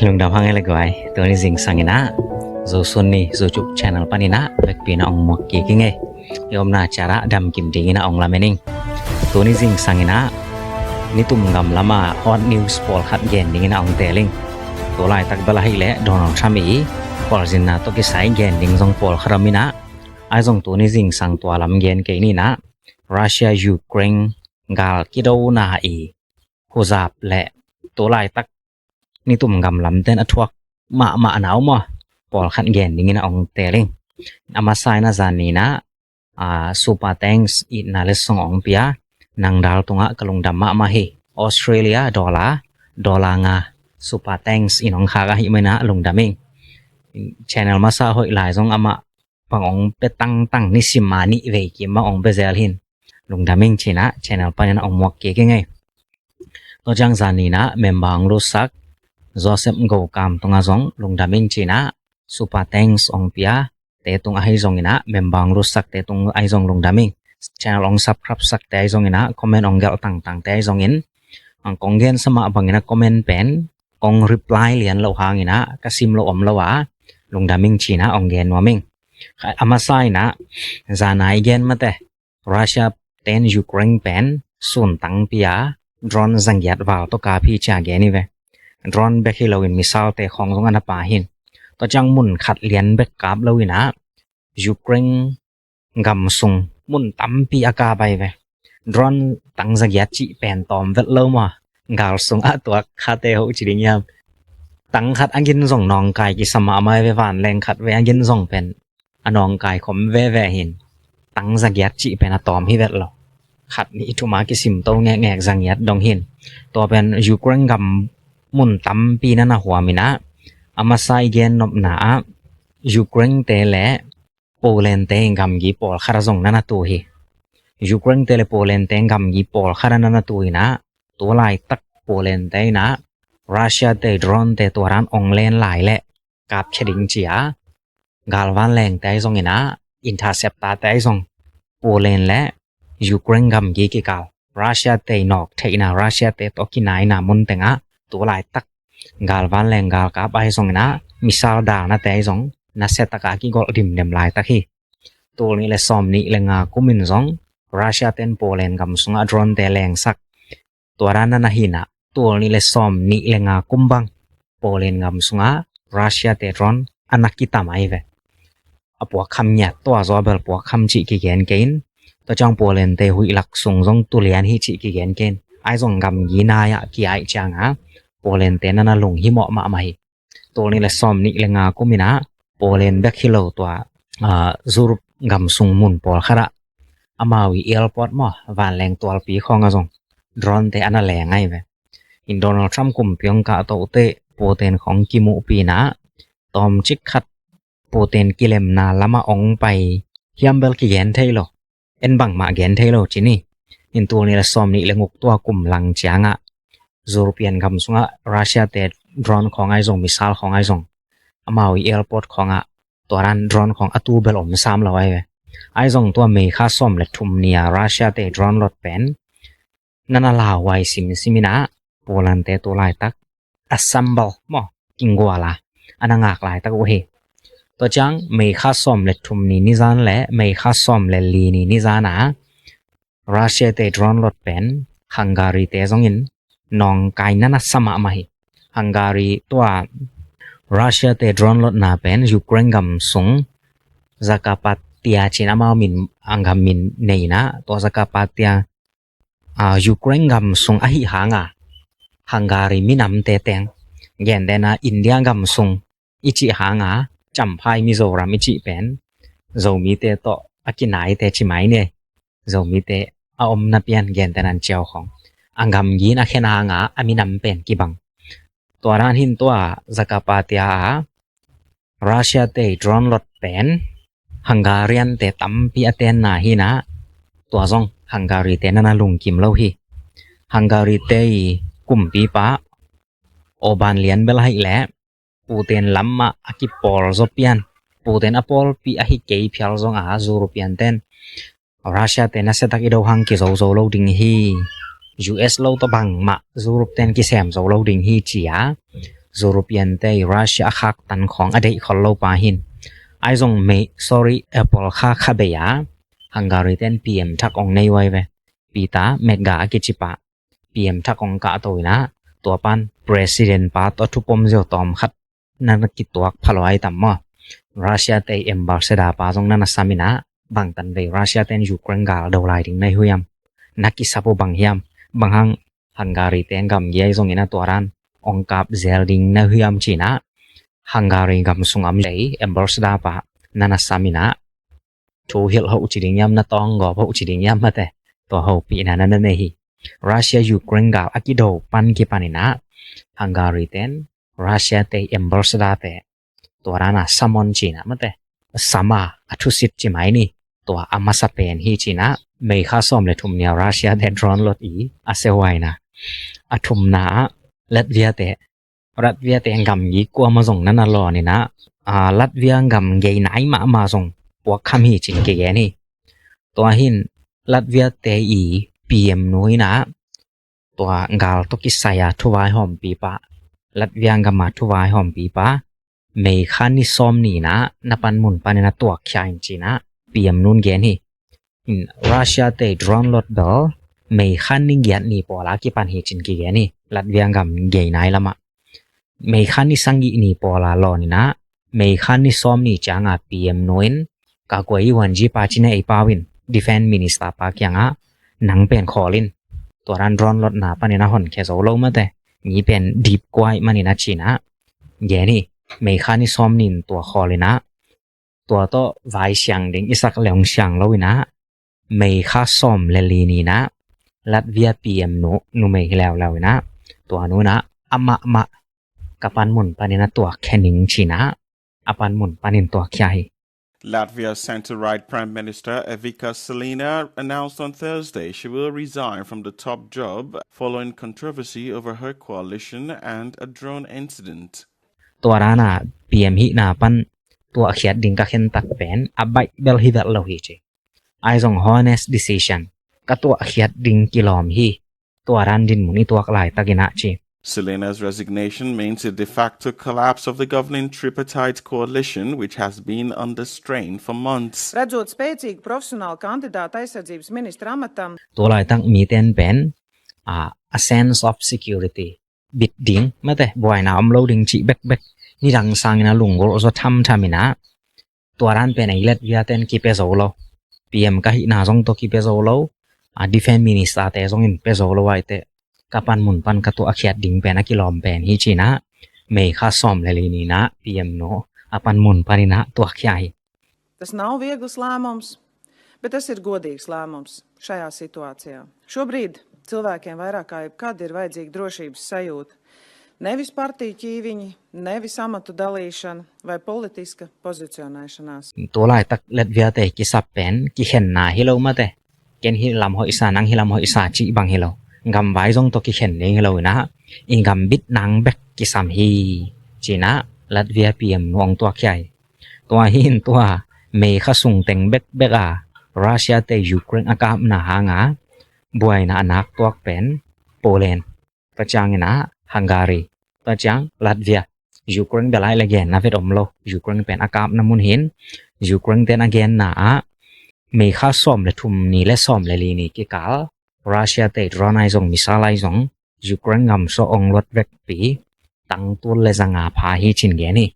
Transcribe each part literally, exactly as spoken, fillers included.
Lungdam hang e le guai, tuni zingsang in ah Zo Sun Ni YouTube channel panin ah vekpi in ah ong muak kik ing e. I omna ciat ah damkim dingin ah ong lamen ing. Tuni zingsang in ah nitum gam lam a hot news pawlkhat gen dingin ah ong teel ing. Tu laitak bel ahih leh Donald Trump i khualzinna tawh kisai gen ding zong pawlkhat om in ah, ahi zong tuni zingsang tua lam gen kei ni in ah, Russia Ukraine gal kidona i huzap le tu laitak nitum gam lamten a thuak mahmahna om a pawlkhat gen dingin ah ong teel ing. A masa in ah zan ni in ah, ah, super thanks itna letsong ong pia Nang Dal tungah ka lungdam mahmah hi. Australia dollar, dollar nga super thanks in ong khak ahih manin ah lungdam ing. Channel masa hoih lai zong amah bang ong pia tangtang, nisim a nih vei kim bang ong pia zel hi in. Lungdam ing ci in ah channel panin ah ong muak kik ing e. Tua ciang zan ni in ah member ong lutsak Joseph Go Kam tungah zong lungdam ing ci in ah super thanks ong pia te tung ahi zongin ah, member ong lutsak te tung ahi zong lungdam ing. Channel ong subscribe sak te ahi zongin ah, comment ong gelh tangtang te ahi zongin, ang kong gen sa mah bangin ah comment pen kong reply lian loh hangin ah ka sim loh om lo a, lungdam ing ci in ah ong gen nuam ing. A masa in ah, zan a i gen mate, Russia ten Ukraine pen sun tangpi a drone zagiat val tawh kap hi ci a gen hi ve. Drone bek hi loin missile te khawng zong a na pia hi in. Tua ciang mun khat lian bek kap lo in ah, Ukraine gam sung mun tampi a kap ahi ve. Drone tang zagiat cih pen tawm vet lo maw? Gal sung ah tuak kha te hoh ci ding hiam? Tang khat a gin zong nawngkai kisa mahmah hi ve, vanleng khat vei a gin zong pen a nawngkai khawm veve hi in. Tang zagiat cih pen a tawm hi vet lo. Khat nih thum a kisim to ngekngek, zagiat dong hi in. Tua pen Ukraine gam mun tampi na na huam in ah, a masa i gen nopna ah Ukraine te le Poland te gamgi pawlkhat ah zong na na tu hi. Ukraine te le Poland te gamgi pawlkhat ah na na tu in ah, tu laitak Poland te in ah Russia te drone te tua dan ong len lai leh kapkhia ding ci a, galvanleng te ahi zongin ah, interceptor te ahi zong, Poland le Ukraine gamgi kikal Russia te i nawk theihna, Russia te tawh kinaina mun tengah tu laitak galvanleng galkap ahi zongin ah, missile dalna te ahi zong nasia taka kigolh dimdem laitak hi. Tul nih le sawm nih le nga kumin zong Russia ten Poland gam sungah drone te lengsak, tua dan na na hi in ah, tul nih le sawm nih le nga kum bang Poland gam sungah Russia te drone a na kitam ahi ve. A puakkham ngiat, tua zaw bel puakkham cih kigen kei in. Tua ciang Poland te huih lak sung zong tu lian hi cih kigen kei in. Ahi zong gamgi nai ah ki-aih ciang a, Poland te na na lunghimawh mahmah hi. Tul nih le sawm nih le nga kum in ah, Poland bek hi lo tua, ah, Europe gam sung mun pawlkhat ah, amau i airport maw, vanleng tualpi khawng ah zong drone te a na leng ahi ve. In Donald Trump kumpi ong kah toh teh Putin khawng kimuhpih in ah, tawmcik khat Putin kilemna lamah ong pai hiam bel kigen thei lo. En bangmah gen thei lo ci ni. In tul nih le sawm nih le guk tua kum lang ciangah, European gam sungah Russia te drone khawng ahi zong, missile khawng ahi zong, amau i airport khawngah tua dan drone khawng a tu bel om sam lo ahi ve. Ahi zong tua May kha sawm le thum ni a Russia te drone lot pen na na lauhuai simsim in ah, Poland te tu laitak assemble maw, kingual a, a na ngak laitak uh hi. Tua ciang May kha sawm le thum ni nizan le May kha sawm le li ni nizan a Russia te drone lot pen Hungary te zongin nawngkai na na sa mahmah hi. Hungary tua Russia te drone lotna pen Ukraine gam sung Zakarpattia ci in amau min, a gam min nei in ah, tua Zakarpattia, ah, Ukraine gam sung ahi hanga Hungary minamte teng, gentehna India gam sung i cih hanga Champhai Mizoram i cih pen Zomite tawh a kinaite ci mai ni. Zomite a omna pian gentehna Ciau khawng, a gamgi in a khen hanga a minam pen kibang. Tua dan hi in tua Zakarpattia a Russia te drone lot pen Hungarian te tampi a tenna hi in ah, tua zong Hungary te na na lungkim lo hi. Hungary te i kumpipa Orban lian bel ahih leh Putin lamah a kipawl zaw pian, Putin a pawlpih ahi kei phial zong a European ten Russia te nasia tak i do hang kizo zo lo ding hi, U S lo tawh bangmah Europe ten kisem zo lo ding hi ci a, European te i Russia a khaktan khawng a deih khol lo pa hin. Ahi zong May, sorry, April kha kha bei a Hungary ten P M thak ong nei uai ve. Peter Metzger a kici pa P M thak ong kah to in ah, tua pan President pa tawh thupom ziau tawm khat na na kituak pha lo ai tam maw? Russia te ambassador pa zong na na sam in ah, bangtan vei Russia ten Ukraine gal do lai ding na hi hiam? Na kisap uh bang hiam? Bang hang Hungary ten gamgi ahi zongin ah tua dan ong kap zel ding na hi hiam ci in ah, Hungary gam sung a om lei ambassador pa na na sam in ah, thu hilh hoh ci ding hiam, na tawng gawp hoh ci ding hiam mate, tua hopihna na na nei hi. Russia Ukraine gal a kido pan kipan in ah, Hungary ten Russia te ambassador te tua dan a summon ci in ah mate, sama a thusit ci mai ni, tua a masa pen hi ci in ah, May kha sawm le thum ni a Russia te drone lot i a se huai na. A thumna ah Latvia te, Latvia te gamgi kuamah zong na na lawn in ah, a, Latvia gam gei nai mahmah zong puak kham hi ci in kigen hi. Tua hin Latvia te i P M nu in ah, tua gal tawh kisai a thuvaihawmpipa, Latvia gam a thuvaihawmpipa, May kha ni sawm ni in ah na panmun pan in ah tuakkhia in ci in ah P M nun gen hi. In Russia te drone lot bel May kha ni giat ni pawl a kipan hi ci in kigen hi, Latvia gam gei nai lamah. May kha ni sagih ni pawl a lawn in ah, May kha ni sawm ni ciang a P M nu in, Kakuai Iwanji pa ci in ah ei pau in, Defense Minister pa kiang ah, nang pen khawl in, tua dan drone lotna pan in ah honkhia zo lo mate, mi pen dip kuai man in ah ci in ah gen hi. May kha ni sawm ni in tua khawl in ah, tua tawh vai siang ding i sak le ong siang lo in ah, May kha sawm le li ni in ah Latvia P M nu, numei hi leuleu in ah, tua nu in ah, amah mah ka panmun pan in ah tuakkhia ning ci in ah, a panmun pan in tuakkhia hi. Latvia centre-right Prime Minister Evika Selina announced on Thursday she will resign from the top job following controversy over her coalition and a drone incident. Tua dan a P M hihna pan tuahkhiat ding ka khentak pen a baih bel hi vet lo hi ci. Ahi zong honest decision, ka tuahkhiat ding kilawm hi, tua dan dinmun i tuak laitak in ah ci. Selena's resignation means a de facto collapse of the governing tripartite coalition, which has been under strain for months. Redzot spēcīgu profesionālu kandidātu aizsardzības ministra amatam. Tua laitak miten pen, a, a sense of security bit ding mate, buaina om lo ding cih bekbek nidang sangin a lunggulh zaw thamtham in ah, tua dan pen ei Latvia ten kipia zo lo. P M ka hihna zong tawh kipia zo lo. A, Defense Minister te zong in pia zo lo ai teh, ka panmun pan ka tuahkhiat ding pen a kilawm pen hi ci in ah, May kha sawm le li ni in ah P M nu a panmun pan in ah tuakkhia hi. Tas nav viegls lēmums, bet tas ir godīgs lēmums šajā situācijā. Šobrīd cilvēkiem vairāk kā jebkad ir vajadzīga drošības sajūta. Nevis partiju ķīviņi, nevis amatu dalīšana vai politiska pozicionēšanās. Tua laitak Latvia te kisap pen kikhenna hi lo mate. Ken hi lam hoihsa, nang hi lam hoihsa cih bang hi lo. Gamvai zong tawh kikhen ding hi lo in ah, i gam bit nang bek kisam hi ci in ah Latvia P M nu ong tuakkhia hi. Tua hin tua May kha sung teng bekbek a Russia te Ukraine a kapna hang a buaina a nak tuak pen Poland, tua ciangin ah Hungary, tua ciang Latvia. Ukraine bel ai le genna vet om lo. Ukraine pen a kapna mun hin, Ukraine ten a genna ah May kha sawm le thum ni le sawm le li ni kikal Russia te drone ai zong, missile ai zong, Ukraine gam sung ong luat vekpi tang tul le zanga pha hi ci in gen hi.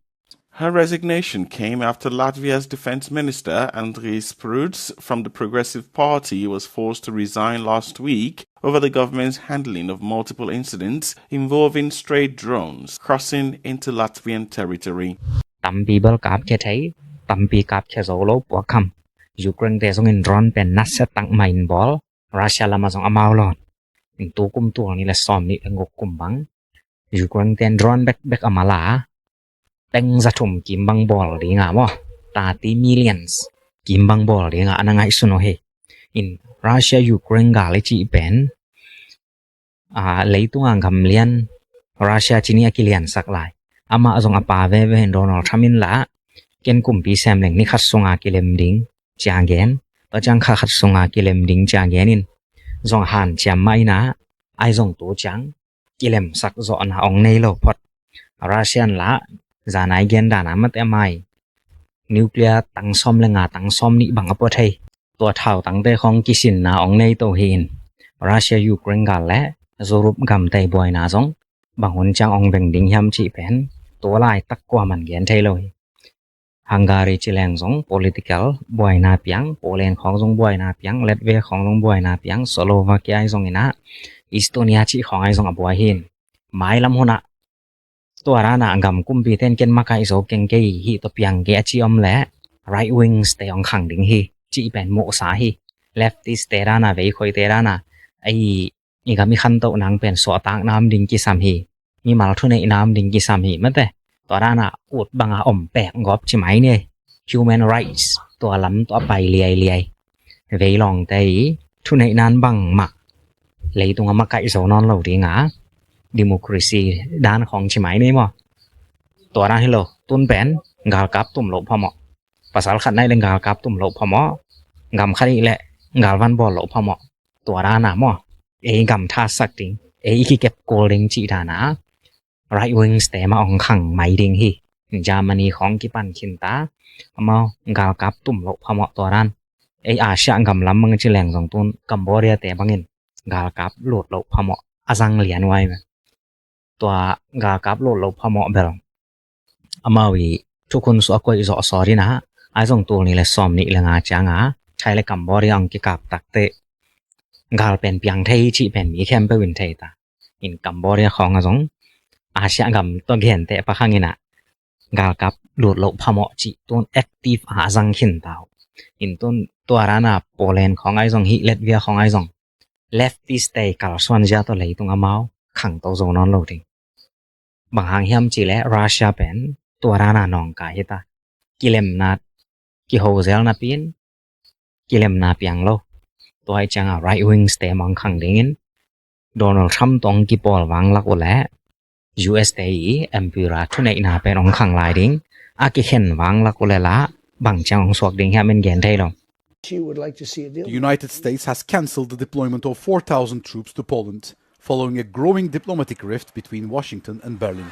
Her resignation came after Latvia's Defense Minister Andris Pruds from the Progressive Party was forced to resign last week over the government's handling of multiple incidents involving stray drones crossing into Latvian territory. Tampi bel kapkhia thei, tampi kapkhia zo lo puak kham. Ukraine te zong in drone pen nasia tak mah in bawl, Russia lam ah zong amau lawn in tu kum tul nih le sawm nih le guk kum bang Ukraine ten drone bekbek a mala, peng za thum kim bang bawl ding a maw, thirty millions kim bang bawl ding a, a na ngaihsun uh hi. In Russia Ukraine gal i cih pen, a, leitung a gam lian Russia ci ni a kiliansak lai. Amah zong a pa veve in Donald Trump in lah, ken kumpi sem leng ni khat sung a kilem ding ci a gen. Tua ciang kha khat sung a kilem ding ci a gen in, zong hanciam mah in ah, Ahi zong tu ciang kilemsak zawhna ong nei lo phot. Russia in lah zanai gen dana mate mai nuclear tang sawm le nga tang sawm nih bang a pua thei. Tua thau tangte khawng kisinna ong nei to hi in, Russia Ukraine gal le Europe gamte buaina zong bang hun ciang ong veng ding hiam cih pen tua laitak kuaman gen thei lo hi. Hungary ci leng zong political buaina piang, Poland khawng zong buaina piang, Latvia khawng zong buaina piang, Slovakia ahi zong inah, Estonia cih khawng ahi zong a buai hi in, mailam hunah tua dana gam kumpi ten ken makaih zo keng kei hi, tua piang kei a ci om le right wings te ong khang ding hi cih pen muhsa hi. Leftist te dana, veikhoite dana, ei i gam i khantoh nang pen suahtak nam ding kisam hi, mimal thuneih nam ding kisam hi mate. Tua dana ut banga om pek gawp ci mai ni. Human rights tua lam tua pai liailiai. Veilawngte i thuneih nan bangmah leitunga makaih zo nawn lo dinga, democracy dan khawng ci mai ni maw. Tua dan hi lo, tun pen galkap tum loh phamawh. Pasal khat naih le galkap tum loh phamawh. Gam khat ih le galvan bawl loh phamawh. Tua dana maw, ei gam thasak ding, ei i kikep kul ding cih dana right wings te mah ong khang mai ding hi. Germany khawng kipan khinta, amau galkap tum loh phamawh tua dan. Ei Asia gam lam bang ci leng zong tun Cambodia te bangin galkap lut loh phamawh a zang lian uai ve. Tua galkap lut loh phamawh bel amau i thukhun suah koih zawh sawt inah, ahi zong tul nih le sawm nih le nga cianga Thai le Cambodia ong kikap takte gal pen piang thei cih pen mi khempeuh in thei ta. In Cambodia khawng a zong Asia gam tua genteh pakhang inah galkap lut loh phamawh cih tun active a zang khinta uh. In tun tua dana Poland khawng ahi zong hi, Latvia khawng ahi zong leftist te kalsuan zia tua leitung amau khangto zo nawn lo ding. Bang hang hiam cih le Russia pen tua dana nawngkai hita. Kilemna, kiho zel napi in kilemna piang lo. Tua hi cianga right wings te mah ong khang dingin Donald Trump tawh ong kipawl vanglak uh le U S te i emperor thuneihna pen ong khang lai ding. A kikhen vanglak uh le lah bang ciang ong suak ding hiam in gen thei lo. The United States has cancelled the deployment of four thousand troops to Poland, following a growing diplomatic rift between Washington and Berlin.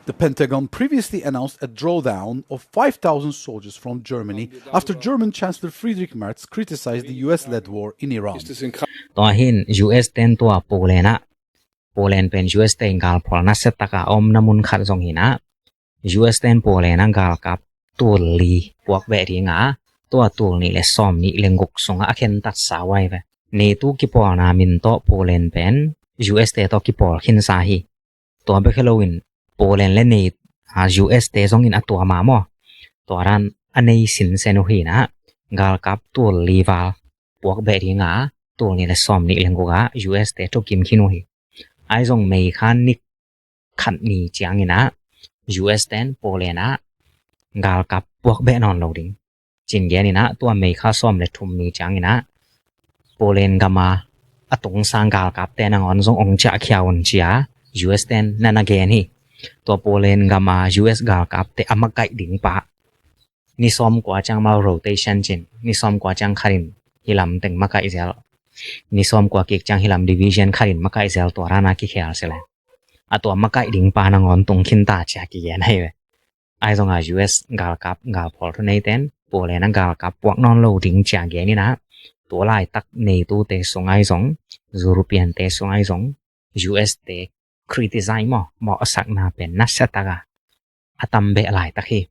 The Pentagon previously announced a drawdown of five thousand soldiers from Germany after German Chancellor Friedrich Merz criticized the U S-led war in Iran. Tua hin U S ten tua Poland ah, Poland pen U S te galphual nasia taka omna mun khat zong hinah, U S ten Poland ah galkap tul li puak beh dinga, tua tul nih le sawm nih le guk sungah a khentat sa uai ve. NATO kipawlna min tawh Poland pen U S te tawh kipawl khinsa hi. Tua bek hi loin Poland le NATO, U S te zongin a tua ma maw, tua dan a nei sinsen uh hinah, galkap tul li val puak beh dinga, tul nih le sawm nih le gukah U S te thukim khin uh hi. Ahi zong May kha ni khat ni cianginah U S ten Poland ah galkap puak beh nawn lo ding cin geninah, tua May kha sawm le thum ni cianginah Poland gama a tungsang galkapte nangawn zong ong ciahkhia un cia U S ten na na gen hi. Tua Poland gama U S galkapte a makaih ding pa ni sawm kua ciang mau rotation cin, ni sawm kua ciang khatin hilam teng makaih zel, ni sawm kua kik ciang hilam division khatin makaih zel, tua dana kikhial sile. A tua makaih ding pa nangawn tung khinta cia kigen hi ve. Ahi zonga U S galkap galphual thuneiten Poland ah galkap puak nawn lo ding cia geninah, tua laitak NATO te sung ahi zong, European te sung ahi zong, U S te criticize maw, mawhsakna pen nasia taka a tam beh laitak hi.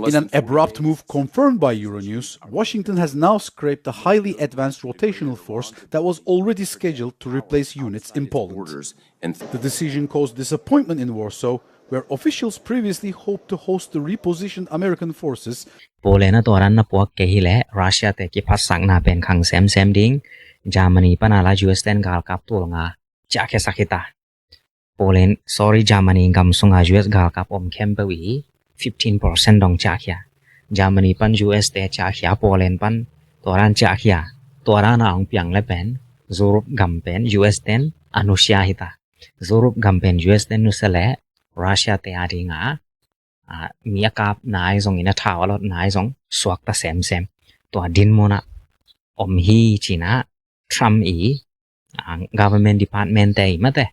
In an abrupt move confirmed by Euronews, Washington has now scrapped the highly advanced rotational force that was already scheduled to replace units in Poland. The decision caused disappointment in Warsaw, where officials previously hoped to host the repositioned American forces. Poland ah tua dan na puak kei hileh Russia te kiphatsakna pen khang semsem ding. Germany pana la U S ten galkap tul nga ciahkhiasak hita. Poland, sorry, Germany gam sunga U S galkap om khempeuh i fifteen percent dong ciahkhia. Germany pan U S te ciahkhia, Poland pan tua dan ciahkhia. Tua dan a hong piang le pen Europe gam pen U S ten a nusia hita. Europe gam pen U S ten nusia le Russia te a dinga, a, mi a kapna ai zong in a thau a lotna ai zong suakta semsem. Tua din munah om hi cinah Trump i ah, government department te i mate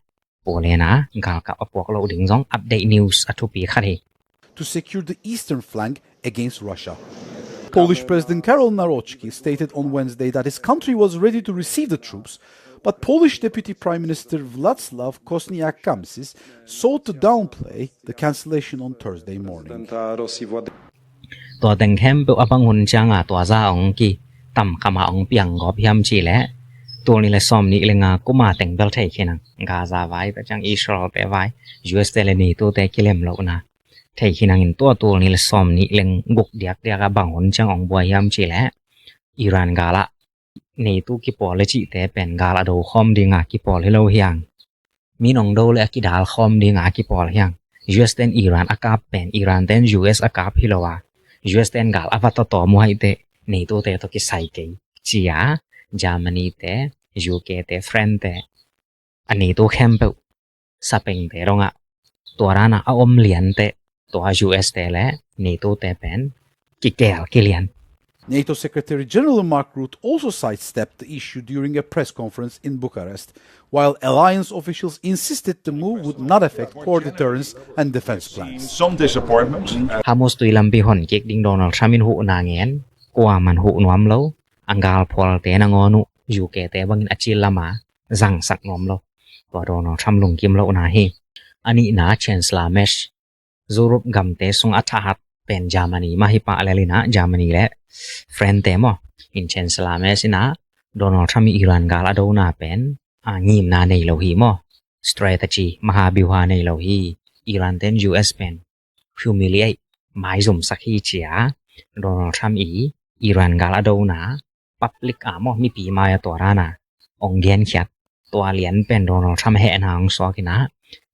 pawlena galkap a puak loh ding zong update news a thupi khat hi. To secure the eastern flank against Russia. Polish President Karol Nawrocki stated on Wednesday that his country was ready to receive the troops, but Polish Deputy Prime Minister Władysław Kosiniak-Kamysz sought to downplay the cancellation on Thursday morning. Tua teng khempeuh a bang hun cianga tua za ong ki tam kama ong piang gawp hiam ci leh, tul nih le sawm nih le nga kuma teng bel thei khinang Gaza vai, tua ciang Israel te vai, U S te le NATO te kilem lohna thei khinangin tua tul nih le sawm nih le guk diakdiak a bang hun ciang ong buai hiam ci leh, Iran gal ah NATO kipawl le cihte pen gal a do khawm dinga kipawl hi lo hiang. Min ong do le a kidal khawm dinga kipawl hiang. U S ten Iran a kap pen Iran ten U S a kap hi lo a, U S ten gal a va tawtawm uh aih teh NATO te tawh kisai kei ci-a Germany te, U K te, France te, a NATO khempeuh sapengte dongah tua dana a om liante tua U S te le NATO te pen kikel kilian. NATO Secretary General Mark Rutte also sidestepped the issue during a press conference in Bucharest, while alliance officials insisted the move would not affect core deterrence and defense plans. Some disappointment. Hormuz tui lampi hon kik ding Donald Trump in huhna ngen, kua man huh nuam lo, a galphualte nangawn uh U K te bangin a cil lama zangsak nuam lo. Tua Donald Trump lungkim lohna hi. A nihna Chancellor Merz, Europe gamte sung a thahat pen Germany mah hi pah lel inah Germany le France te maw, in Chancellor Merz inah Donald Trump i Iran gal a dona pen a ngimna nei lo hi maw, strategy, maha biuha nei lo hi. Iran ten U S pen humiliate, maizumsak hi ci-a Donald Trump i Iran gal a dona public a maw, mipi mai-a tua dana ong genkhiat tua lian pen Donald Trump hehna ong suak inah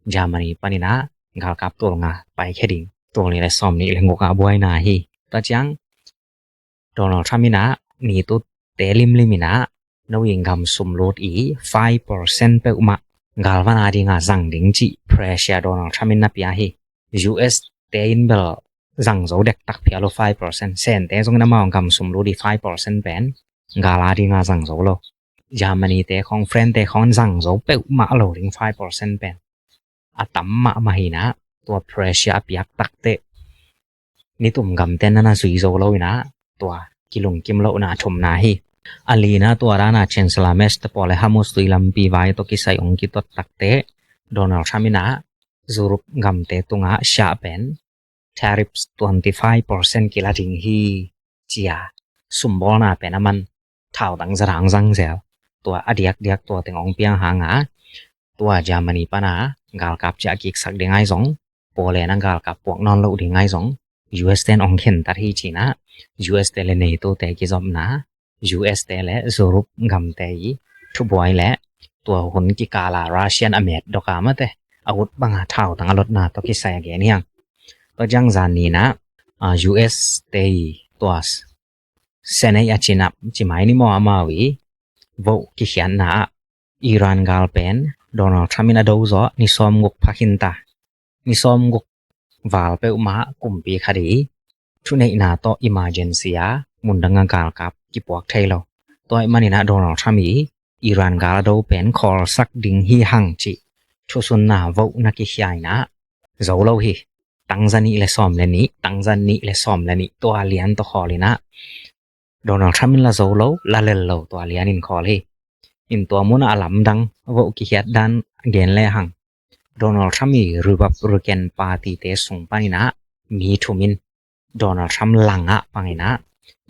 Germany paninah galkap tul nga paikhia ding tul nih le sawm nih le guk a buaina hi. Tua ciang Donald Trump inah NATO te limlim inah no in gam sumlut i five percent peuhmah galvan a dinga zang ding cih pressure Donald Trump in na pia hi. U S te in bel zang zo dektak phial uh five percent. Sen te zongin amau gam sumlut i five percent pen gal a dinga zang zo lo. Germany te khawng, France te khawng zang zo peuhmah lo ding five percent pen. A tam mahmah inah tua pressure a piak takteh nitum gamte nana zui zo lo inah tua kilungkim lohna a thumna hi. A lina tua dana Chancellor Merz te pawl le Hormuz tui lampi vai tawh kisai ong kitot takteh Donald Trump inah Europe gamte tungah siah pen tariffs twenty five percent kila ding hi ci-a sumbawlna pen a man thautang zadang zangzel. Tua a diakdiak tua teng ong piang hanga tua Germany pana galkap ciah kiksak ding ai zong, Poland a galkap puak nawn loh ding ai zong U S ten ong khentat hi cinah U S te le NATO te kizopna, U S te le Europe gamte i thubuai le tua hun kikala Russian a met doka mate a ut banga thautang a lotna tawh kisai a gen hiang. Tua ciang zan ninah U S te i tua Senate a cinap cimai ni maw amau i vote kikhiatna ah Iran gal pen Donald Trump in a do zawh ni sawm guk phakhinta. Ni sawm guk val peuhmah kumpi khat i thuneihna tawh emergency a mundanga galkap kipuak thei lo. Tua ih maninah Donald Trump i Iran gal a do pen khawlsak ding hi hang cih thusunna vote na kikhia inah zo lo hi. Tangza nih le sawm le nih, tangza nih le sawm le nih tua lian tawh khawl inah Donald Trump in la zo lo, la lel lo tua lian in khawl hi. In tua munah a lamdang vote kikhiat dan gen le hang Donald Trump i Republican Party te sung paninah mi thumin Donald Trump langah panginah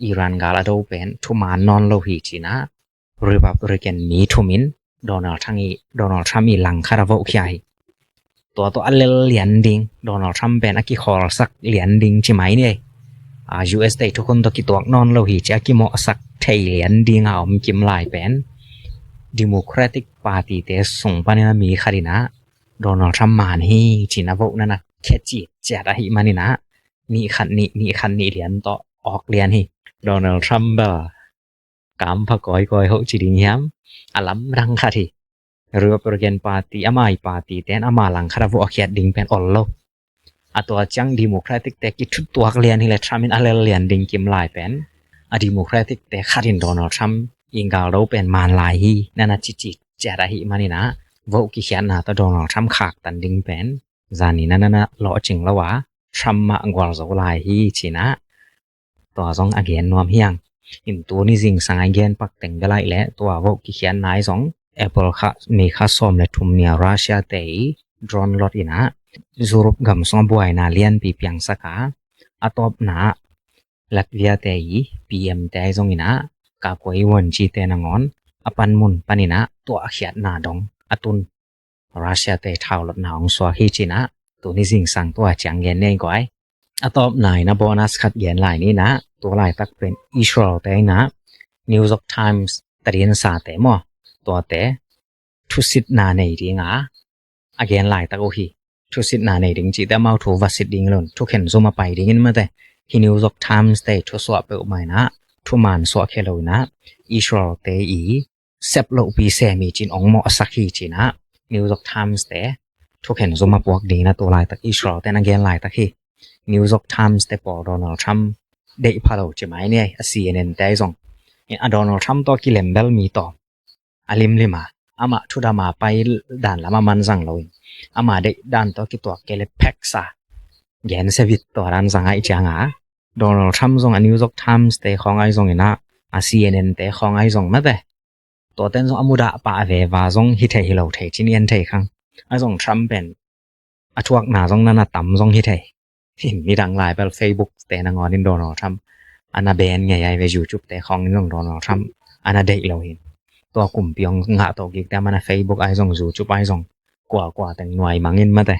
Iran gal a do pen thuman nawn lo hi cinah Republican mi thumin Donald Trump i Donald Trump i langkhat a vote khia hi. Tua tawh a lel lian ding, Donald Trump pen a kikhawlsak lian ding cimai ni ei. U S te thukhun tawh kituak nawn lo hi ci a kimawhsak thei lian dinga om kim lai pen Democratic Party te sung panin a mi khat inah Donald Trump man hi cina vote nana khecit ciat ahih maninah nih khat nih nih khat nih lian tawh awk lian hi. Donald Trump bel kampha kawikawi hoh ci ding hiam, a lamdang khat hi. Republican Party ama i party ten ama langkhat a vote a khiat ding pen ol lo. A tua ciang Democratic te kithutuak lian hi le Trump in a lel lian ding kim lai pen a Democratic te khat in Donald Trump i gal do pen man lai hi nana cici ciat ahih manin ah vote kikhiatna tawh Donald Trump khaktan ding pen zani na na na lawhcing lo a, Trump mah gualzo lai hi ci-in ah tua zong a gen nuam hi hang. In tuni zingsang a i gen pak teng bel ahih leh tua vote kikhiatna ahi zong April kha, May kha sawm le thum ni-a Russia-te i drone lot in ah Europe gam sung a buaina lianpi piangsak a, a tawpna ah Latvia-te i P M-te ahi zongin ah, Kakuai Vuoncite nangawn a panmun panin ah tua a khiatna dong a tun Russia-te thaulotna hong suak hi ci-in ah tuni zingsang tua ciang gen ni ei guai. A tawpna in ah bonus khat gen lai ni in ah, tua laitak pen Israel-te in ah New York Times tadin sate maw, tuate thusitna nei ding a a gen laitak uh hi. Thusitna nei ding cihte amau thu va sit ding lo in, thukhen zum a pai dingin mate. Hih New York Times-te thusuah peuhmah in ah thuman suah khia lo in ah Israel-te i sep lohpi sem hi ci-in ong mawhsak hi ci-in ah New York Times-te thukhen zum a puak dingin ah tua laitak Israel-te in a gen laitak hi. New York Times-te pawl Donald Trump deih pha lo ci mai ni ei, a C N N-te ahi zong. A Donald Trump tawh kilem bel mi tawm a limlim a, amah thudam a pai dan lam a man zang lo in, ama deih dan tawh kituak kei le facts a gen se vit tua dan zang ahih ciang a, Donald Trump zong a New York Times-te khawng ahi zongin ah, a C N N-te khawng ahi zong mate, tuate'n zong a mudah pah veve zong hi thei hi lo thei ci-in i en thei khang. Ahi zong Trump pen a thuakna zong na na tam zong hi thei. Hih nidang lai bel Facebook-te nangawn in Donald Trump a na ban ngei ahi ve, YouTube-te khawng in zong Donald Trump a na deih lo hi. Tua kumpi hong ngah to kikte a man a Facebook ahi zong, YouTube ahi zong, kuakua teng nuai mang in mate,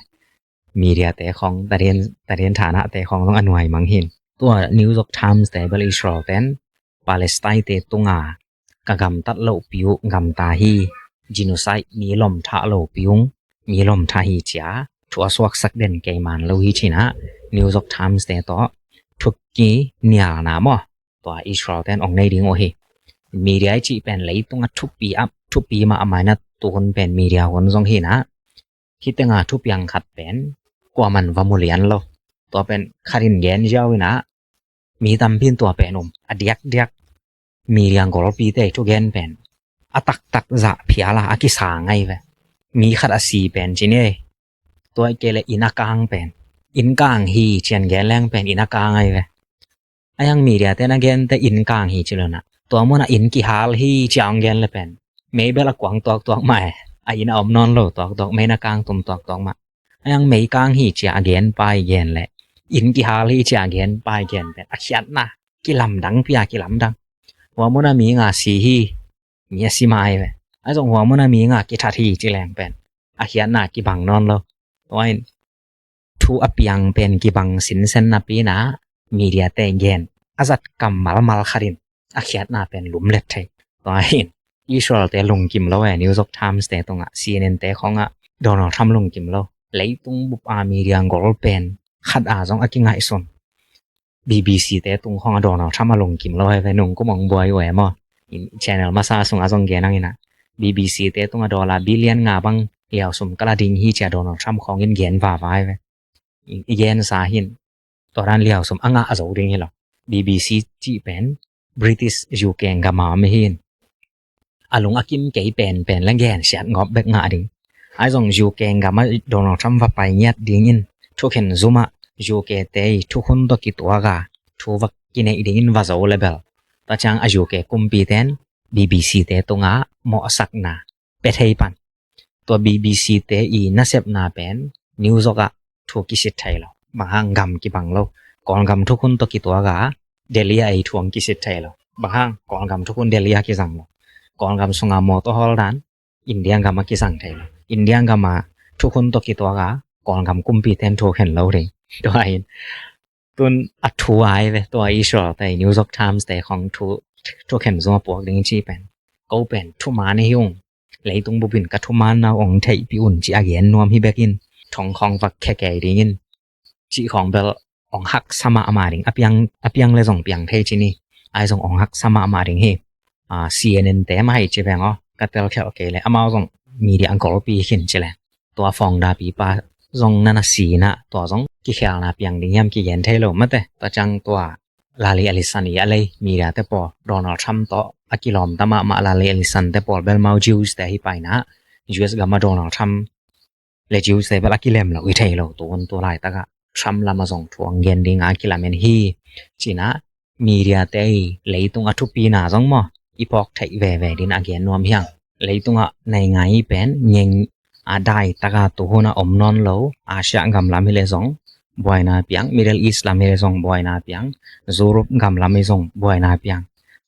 media-te khawng, tadin, tadin thanahte khawng zong a nuai mang hi. Tua New York Times-te bel Israel-te'n Palestine-te tunga ka gamtat lohpi uh gamta hi, genocide, mi lom thah lohpi uh mi lom thah hi ci-a thu a suaksak den kei man lo hi ci-in ah New York Times-te tawh thu kinialna maw, tua Israel-te'n ong nei ding uh hi. Media i cih pen leitung a thupi a, thupi mahmah in ah tu hun pen media hun zong hi in ah, hih teng a thupiang khat pen kuaman va mu lian lo. Tua pen khat in gen ziau in ah mi tampi in tua pen um, a diakdiak media golpite thugen pen a taktak zah phial a a kisang ahi ve. Mi khat a si pen ci ni ei, tua ahih kei leh inn a kang pen, inn kang hi ci-in gen leng pen inn a kang ahi ve. Ahi hang media-te'n a gente inn kang hi ci lo in ah, tua mun ah inn kihal hi ci-a ong gen le pen mei bel a kuang tuaktuak mah e, a inn a om nawn lo tuaktuak, mei na kang tum tuaktuak mah. Ahi hang mei kang hi ci-a a gen pai gen le inn kihal hi ci-a a gen pai gen pen a khiatna kilamdang pi-a kilamdang. Hua mun ah mi nga si hi, mi a si mai ve. Ahi zong hua mun ah mi nga kithat hi ci leng pen a khiatna kibang nawn lo. Tua in thu a piang pen kibang sinsen napi in ah media-te gen a zat kammal mal khat in a khiatna pen lumlet thei. Tua in Israel-te lungkim lo e, New York Times-te tungah, C N N-te khawngah Donald Trump lungkim lo. Leitung bup a media gol pen khat a zong a kingaihsun. B B C-te tung khawngah Donald Trump a lungkim lo hi ve, nungkum ong buai uh e maw. In channel masa sungah zong gen hang in ah, B B C-te tungah dollar billion nga bang liausum ka la ding hi ci-a Donald Trump khawng in gen vava hi ve. I, i gensa hi in, tua dan liausum a ngah a zo ding hi lo. B B C cih pen British, U K gam a om hi in, a lung a kim kei penpen le gensiat ngawp bek ngah ding. Ahi zong U K gam ah Donald Trump va pai ngiat dingin thukhen zum ah U K-te i thukhun tawh kituak a thu va kineih dingin va zo le bel, tua ciang a U K kumpite'n B B C-te tungah mawhsakna pia thei pan. Tua B B C-te i nasepna pen New York ah thu kisit thei lo. Bang hang, gam kibang lo. Kawlgam thukhun tawh kituak a Delhi ah ei thu hong kisit thei lo. Bang hang, Kawlgam thukhun Delhi ah kizang lo. Kawlgam sunga mawtaw hawl dan India gam ah kizang thei lo. India gam a thukhun tawh kituak a Kawlgam kumpite'n thu khen lo ding. Tua in tun a thu ai ve, tua Israel-te, New York Times-te khawng thu, thukhen zum a puak ding cih pen, ko pen thuman hi ung, leitung bup in ka thumanna uh ong theihpih un ci a gen nuam hi bek in, thong khawng va khia kei dingin cih khawng bel ong haksa mahmah ding. A piang, a piang le zong piang thei ci ni. Ahi zong ong haksa mahmah ding hi. A, C N N-te mah hi ci veng aw, ka telkhialh kei le, amau zong media a golpi khin ci le. Tua founder pipa zong na na si in ah, tua zong kikhelna piang ding hiam kigen thei lo mate. Tua ciang tua Lali Ellison i a lei media-te pawl Donald Trump tawh a kilawmta mahmah Larry Ellison te pawl bel amau Jews te hi paina, U S gam a Donald Trump le Jews te bel a kilem lo i thei lo, tu hun tu laitakah Trump lam a zong thu hong gen dinga a kilamen hi. Cinah media te i leitung a thupina zong maw, i phawk theih veve din a gen nuam hi hang. Leitungah naingai pen ngeng a daitaka tu hun a om nawn lo, Asia gam lam hi le zong buaina piang, Middle East lam hi le zong buaina piang, Europe gam lam hi zong buaina piang.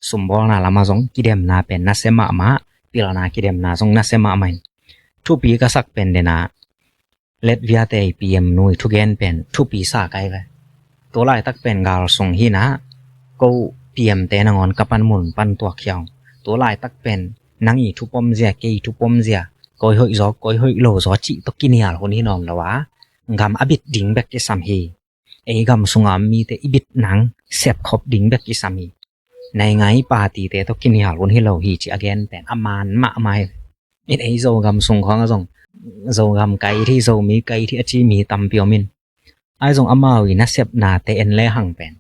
Sumbawlna lamah zong kidemna pen nasia mahmah, pilna kidemna zong nasia mahmah in. Thupi ka sak pen dena Latvia te i P M nu i thugen pen thupi sa kai ve. Tu laitak pen gal sung hinah ko P M te nangawn ka panmun pan tuak hiang. Tu laitak pen nang i thupom zia, kei i thupom zia, koi hoih zaw, koi hoih lo zaw cih tawh kinial hun hi nawn lo a, gam a bit ding bek kisam hi. Ei gam sunga mite i bit nang sepkhop ding bek kisam hi. Naingai party te tawh kinial hun hi lo hi ci a gen pen a man mahmah hi. In ei Zogam sung khawng a zong Zogam ka it hi, Zomi ka it hi a ci mi tampi om in. Ai zong amau i nasepnate en le hang pen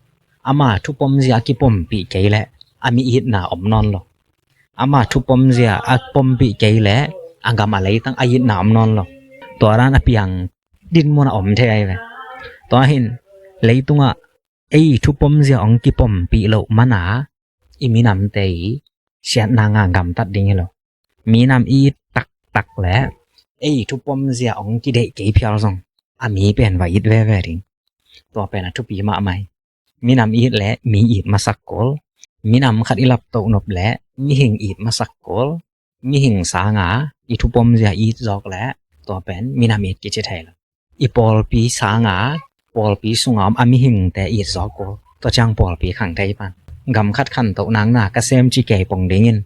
ama thupom zia a kipompih kei leh a mi itna om nawn lo. Ama thupom zia a pompih kei leh a gam a leitang a itna om nawn lo. Tua dan a piang dinmun a om thei ai ve. Tua hin leitungah ei thupom zia hong kipompih loh mana i minamte i siatna nga gamtat ding hi lo. Minam i it taktak le ei thupom zia hong kideih kei phial zong a mi pen va it veve ding. Tua pen a thupi mahmah hi. Minam i it le mi it masak kul. Minam khat i laptoh nop le mihing it masak kul. Mihing sanga i thupom zia it zawk le tua pen minam it kici thei lo. I pawlpi sanga pawlpi sunga om a mihingte it zawk kul. Tua ciang pawlpi khang thei pan. Gam khat khantoh nakna ka sem ci kei pong dingin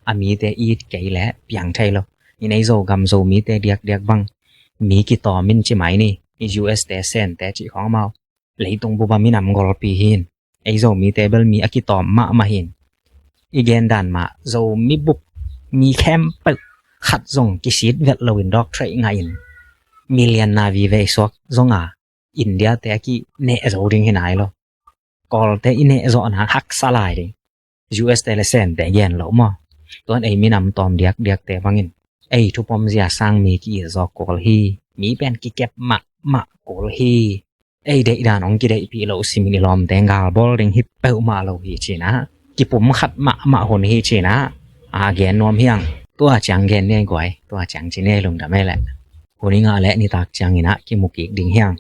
a mite it kei le piang thei lo. I nei Zogam Zomite diakdiak bang mi kitawm in ci mai ni. I U S te Sente cih khawng amau leitung bupa minam golpi hin. Ei Zomite bel mi a kitawm mahmah hin. I gen dan mah Zomi bup mi khempeuh khat zong kisit vet loin doctorate ngahin million na vive i suak zonga India te a kineh zo ding hi nai lo. Kawlte i neh zawhna haksa lai ding. U S te le Sente gen lo maw? Tuan ei minam tawm diakdiakte bangin ei thupom zia sang mi ki-it zawk kul hi. Mi pen kikep mahmah kul hi. Ei deihdan hong kideihpih loh simin i lawmte galbawl ding hi peuhmah lo hi cinah kipum khat mahmah hun hi cinah a gen nuam hiang. Tua ciang gen ni ei guai, tua ciang ci ni ei lungdam ei leh. Hun i ngah leh nitak cianginah kimu kik ding hiang.